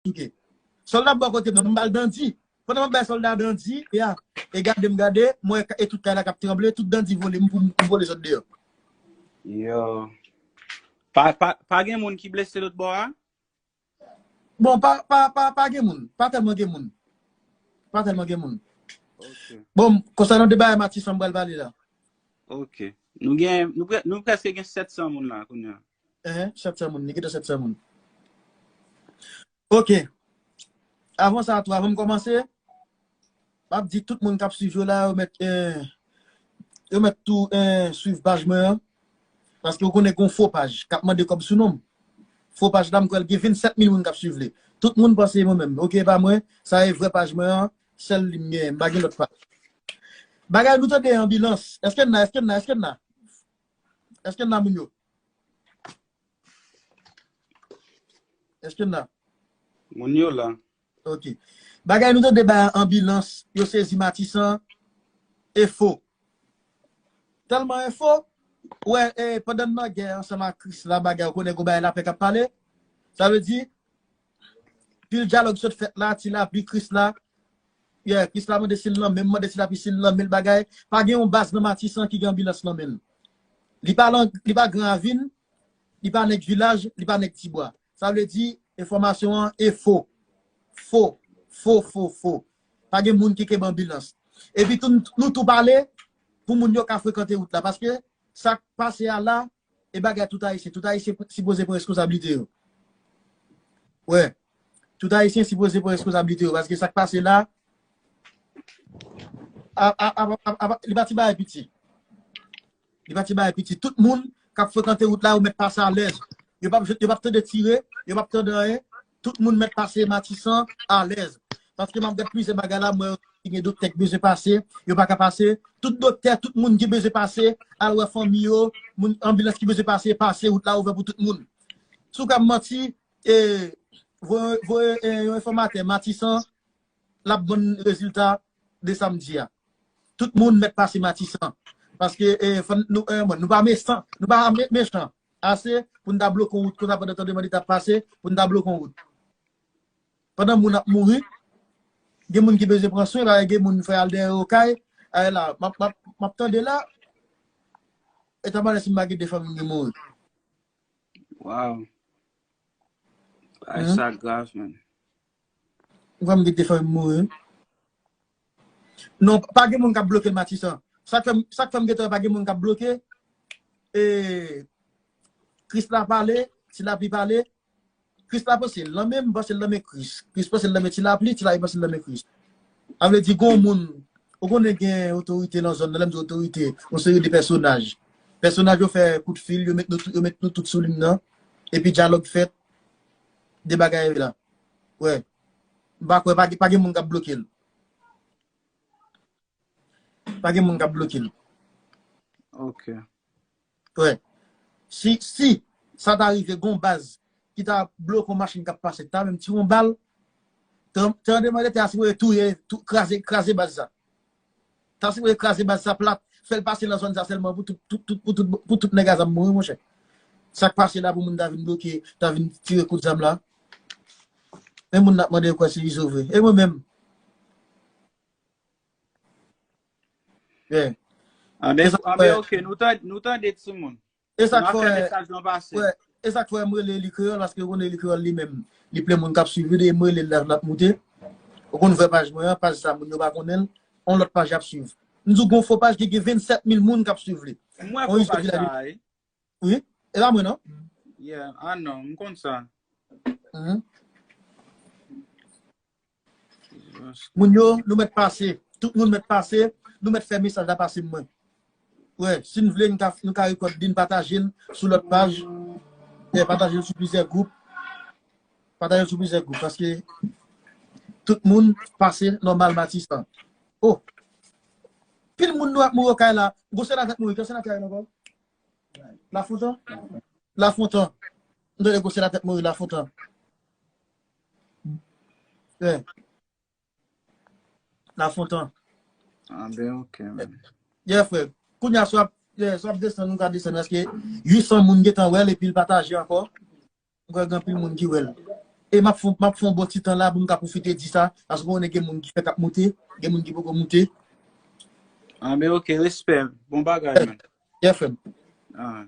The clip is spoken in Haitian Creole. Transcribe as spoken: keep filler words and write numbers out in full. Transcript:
souke. Sòlda bò kote mwen, m ba l dandi. Pandan m ap bay sòlda dandi, ya, e gade m gade, mwen e tout kay la k ap tranble, tout dandi vole, m pou m vole sot deyò. Yo. Pa, pa, pa gen moun ki blese lòt bò a? Bon, pa, pa, pa, pa gen moun. Pa tèlman gen moun. Pa tèlman gen moun. Ok. Bon, konsènan de bagay Matisan m pral pale la. Ok. Nou gen, nou, pre- nou prèske gen sèt san moun la kounye a. Hein, sèt san moun, li gentan sèt san moun. Ok. Avan sa tou, avan m kòmanse, m ap di tout moun k ap swiv yo la, yo mèt, eh, yo mèt tou eh, swiv paj mwen an. Paske ou konnen gen yon fo paj k ap mande kòb sou non m. Fo paj la, m kwè l gen vennsèt mil moun k ap swiv li. Tout moun panse mwen menm. Ok, e pa mwen, sa e vrè paj mwen an, sèl li m genyen, m pa gen lòt paj. Bagay nou tande anbilans. Èske n la, èske n la, èske n la? Èske n la, moun yo? Èske n la? Moun yo la. Ok. Bagay nou tande ba anbilans, yo sezi Matisan, e fo. Tèlman e fo, wè, e, pandan n nan gè ansanm ak Krisla, bagay, ou konnen gon bagay lapè k ap pale. Sa vle di, pil dyalòg sot fèt la, Ti Lapli, Krisla. Yeah, Krisla mande si l nan men m, mande Ti Lapli si l nan men l, bagay. Pa gen yon baz nan Matisan ki gen anbilans nan men l. Li pa lan, li pa Gran Ravin, li pa nèg vilaj, li pa nèg Tibwa. Sa vle di, enfòmasyon an e fo. Fo. Fo, fo, fo. Pa gen moun ki kenbe anbilans. Epi tou, nou tou pale pou moun yo ka frekante wout la. Paske sa k pase a la, e bagay tout Ayisyen. Tout Ayisyen sipoze pran reskonsablite yo. Wè. Tout Ayisyen sipoze pran reskonsablite yo. Paske sa k pase la, a, a, a, a, a, li pa ti bagay piti. Li pa ti bagay piti. Tout moun k ap frekante wout la, yo mèt pase alèz. Yo p ap, yo p ap tande tire, yo p ap tande anyen. Tout moun mèt pase Matisan alèz. Paske m ap gad plizyè bagay la, mwen ki gen doktè ki bezwen pase, yo pa ka pase. Tout doktè, tout moun ki bezwen pase, al wè fanmi yo, moun anbilans ki bezwen pase, pase, wout la ouvè pou tout moun. Si w ka manti, e, voye, voye e, yon enfòmatè Matisan, l ap ban n rezilta de sa m di a. Tout moun mèt pase Matisan. Paske e, fò n- nou, e, bon, nou pa mechan, nou pa me- mechan ase pou n ta bloke yon wout konsa pandan tan de mande t ap pase, pou n ta bloke yon wout. Pandan moun ap mouri, gen moun ki bezwen pran swen, la, gen moun fè al dèyè yo kay, ay la, m ap- m ap- m ap tande la, e ta malè si m pa gen de fanmi m ki mouri. Wow. Ay, sa grav, man. Ou pa m gen de fanmi m mouri. Non, pa gen moun k ap bloke l Matisan. Sa k fè m- sa k fè m gentan pa gen moun k ap bloke. E, Krisla pale, Ti Lapli pale. Krisla panse l nan men m, m panse l nan men Kris. Kris panse l nan men Ti Lapli, Ti Lapli panse l nan men Kris. Sa vle di, gon moun, ou konnen gen otorite nan zòn nan, lè m di otorite, yon seri de pèsonaj. Pèsonaj yo fè kout fil, yo met nou, tout- yo met nou tout sou liy nan. Epi dyalòg fèt, de bagay la. Wè. M pa kwè, pa, pa gen moun k ap bloke l. Pa gen moun k ap bloke l. Ok. Wè. Si, si sa ta rive gon baz ki ta bloke yon machin k ap pase, ta menm tire yon bal, tranblemanntè a sipoze touye, tou, kraze, kraze baz sa. Ta sipoze kraze baz sa plat, fè l pase nan zòn sa sèlman pou tout, tout, tout, pou tout, pou tout nèg a zam mouri, monchè. Sa k pase la pou moun ta vin bloke, ta vin tire kout zam la? Men moun n ap mande yo kwè se izo vre. E mwen menm? Yeah. Anben, anben, ok, nou tande, nou tande timoun. E sa k fè fè, mesaj lan pase. Wè, e sa k fè m rele Eli Kreyòl, paske ou konnen Eli Kreyòl li menm, li plen moun k ap swiv li, e m rele l la, l ap moute. Ou konn vrè paj mwen an, paj sa moun yo pa konnen l, on lòt paj y ap swiv. M di w gon fo paj ki gen vennsèt mil moun k ap swiv li. Mwen fo paj sa, wi. Wi, e pa mwen non. Yeah, ah non, m konn sa. Moun yo, nou mèt pase. Tout moun mèt pase. Nou mèt fè mesaj la pase mwen. Wè, si n vle, n ka, nou ka rekòd li, n pataje l sou lòt paj. Wè, pataje l sou plizyè gwoup. Pataje l sou plizyè gwoup. Paske tout moun pase nòmal Matisan. Oh! Pil moun nou ap mouri kay la. Gwo senatè mouri. Ki senatè ankò? Lafontan? Lafontan. M tande gwo senatè mouri Lafontan. Yeah. Lafontan. Ah ben, ok, man. Yeah, frè. Kounye a, si w ap, yeah, si w ap desann, nou ka desann, paske uit san moun gentan wè l, epi l pataje ankò. M kwè gen anpil moun ki wè l. e m ap fè m ap fè yon bon ti tan la pou m ka pwofite di sa, paske konnen gen moun ki fèk ap moute, gen moun ki poko moute. Ah, men ok, respè. Bon bagay, man. Yeah, frè m. Ah.